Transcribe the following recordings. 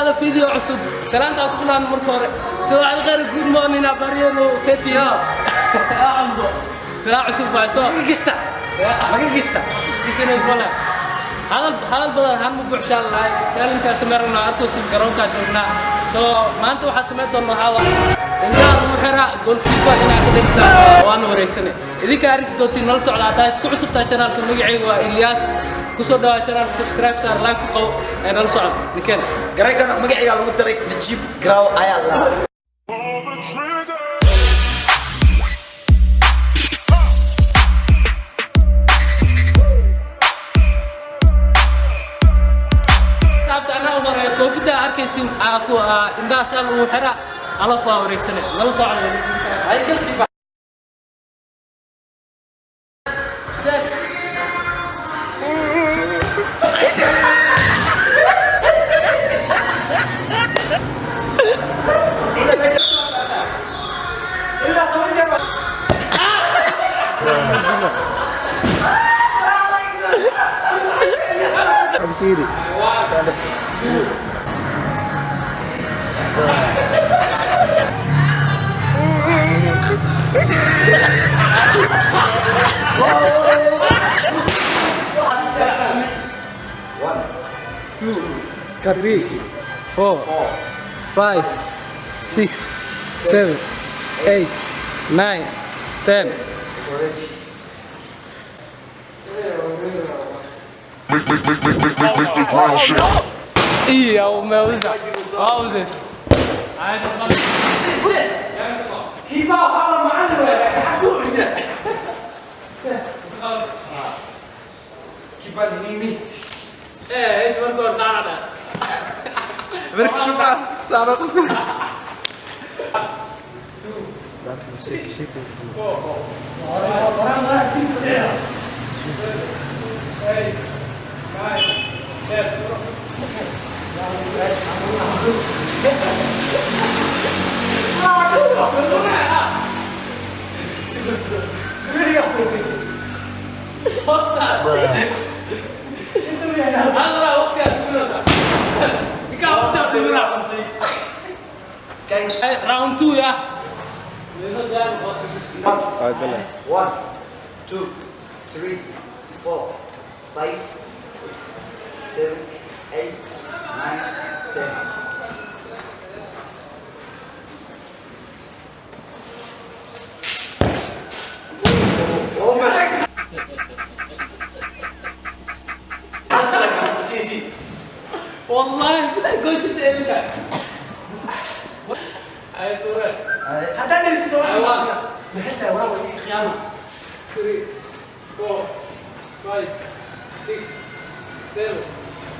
Dhawaada video cusub. Salaanta ku bilaabno marka hore. Soo alqar, good morning abaryano seti. Ambo. Salaam cusub baa soo. Gista. Laga gista. Kisinays wala. Hadal hadal badan han ma buuxshaan lahay. Challenge sameynaa arkaysin garoonka joognaa. So maanta waxaa sameyn doonaa waxaa waaye indhaha lagu xiraa goalkeeper inaa ka dhalisaa waana wareegsanay. Idinka arki doontiin nala socda. Haddaad ku cusub tahay channelka, magacayga waa Ilyas. Kusoo dhawaa channelka, subscribe saar, like ku qabo, ee nala socda ninkeen. Garaykan magaciga lagu daray Najiib Garaaw ayaa la. Taabta anaa u horeeya, koofida arkaysin aa ku indhaha saa lagu xiraa, alaf waa wareegsanay, nala socda. Ay goalkeeper. Ten. Ilaa 10 jeer. Three, four, five, six, seven, eight, nine, 10. Make, make, make, make, make, make, make the ground shake. Iya, o meu. What was this? I don't want. Keeper waxaa la macallin weeye. Xaguu ordaa. Keeper nimi. Eh, is marka hore saarana. Markiiba saaro qasab. Eight, nine, 10. Allora, waqti aad duminaysaa. Ninkaa waqti aad duminaa. Guys, Round two, ya. 1, 2, 3, 4, 5, 6, 7, 8, 9, 10. Oh my. Si. Wallahi billahi goosha eelka. Ay tuure. Haddaan dhaliso toban. One, Maxay tahay waraa waa qiyaama. three, four, five, six, seven,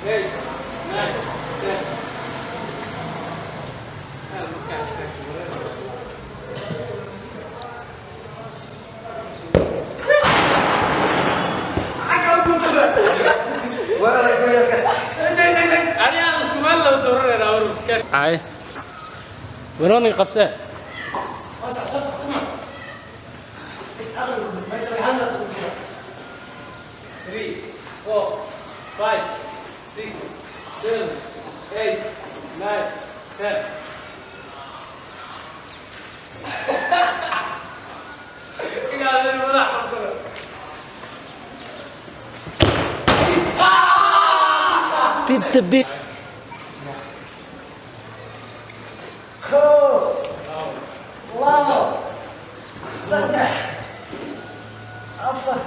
eight, nine, 10. Ah, markaas. Ani aan isku meel loo tuuranayna awr. Ay. Warooni qabsee. Soo soco, soo soco, come on. Aqligu meesha laga hadlayo soo tuura. Three, four, five, six, seven, eight, nine, 10. Igaadin madax qabsada. 50 bit. Kow, labo, saddex, afar.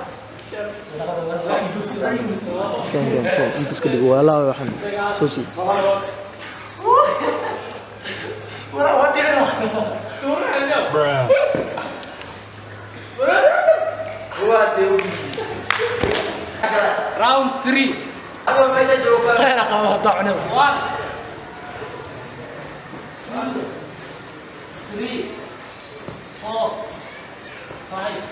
Inta iska dhigo waa laa waxan soo sii. Waraa waa dhicin. Tuuranayo. Waa dee. Round three. Aba meesha jooga. Khayr qaba haddaa cunaba. One, two, three, four, five.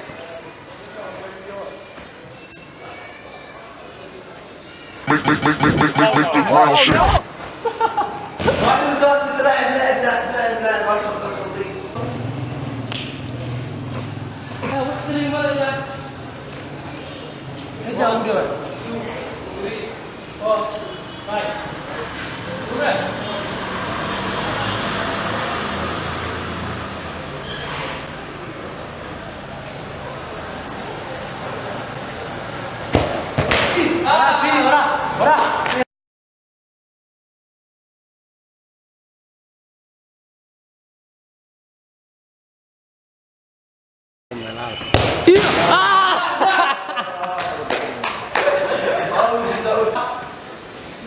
Make, make, make, make, make, make, make the ground shake. Waa soo لاعب لاعب لاعب لاعب لاعب رقم رقم. Three, Xitaa ugu dhawaa. four, five. Tuure. Waraa.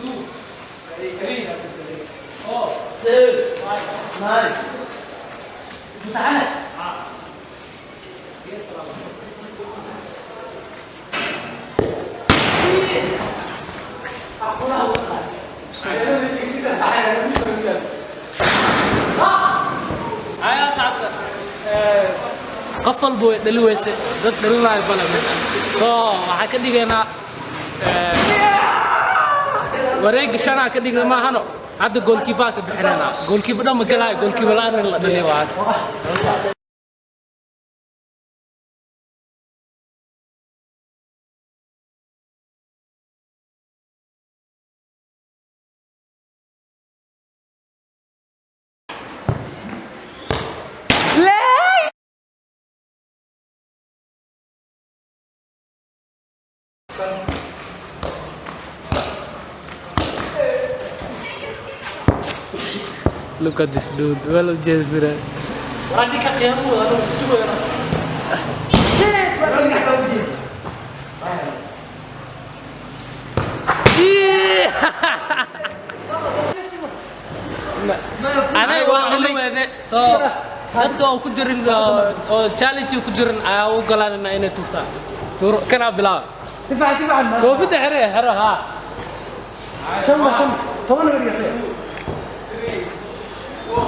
Two, three, four, 7 9. مساعدة. Qof walba way dhali weyse, dad dhalinaayo bale meesha. So waxaan ka dhigaynaa wareegga shanaa ka dhigna maahano. Hadda goalkeeper ka bixinaynaa. Goalkeeper dhan ma galaayo, goalkeeper la'aan in la dhaliyo waa hadda. Look at this dude. Well, just bro. Waraa, ninka qiyamuhu anuu sugayno. Shit. Waa. Anaga waa dhali weyne. So dadka oo ku jirin oo challenge ku jirin ayaa u ogolaanayna inay tuurtaan. Tuur kana bilaaba. Si fiican, si fiican. Koofida xere xere ha. Shan ba shan 10 naga dhigay. 5.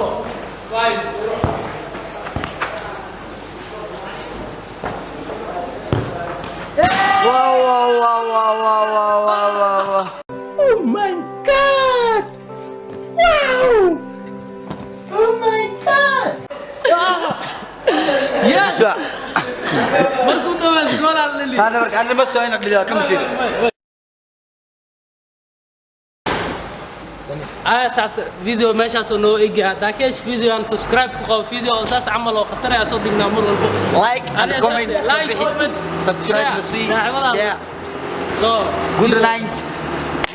Wow, wow, wow, wow, wow, wow, wow, wow, wow. Oh my God! Wow! Oh my God! Yes. Markuu dhawaas gool aan la أنا برك أنا بس أنا قبل كم سير. Aya saabta video meeshaas oo noo egyahay. Haddaa ka hesho video aan subscribe ku qabo, video oo saas camal oo khatar ayaa soo dhignaa mar walbo. Like and Adiga comment, saabta, like, comment, subscribe, share, see, saaxiibadaada. share. So Good night.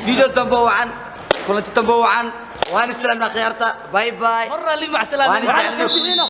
Video dambe wacan, kulanti dambe wacan. Waan islaamna khiyaarta. Bye bye. Marna li macsalaama. Waan jecel.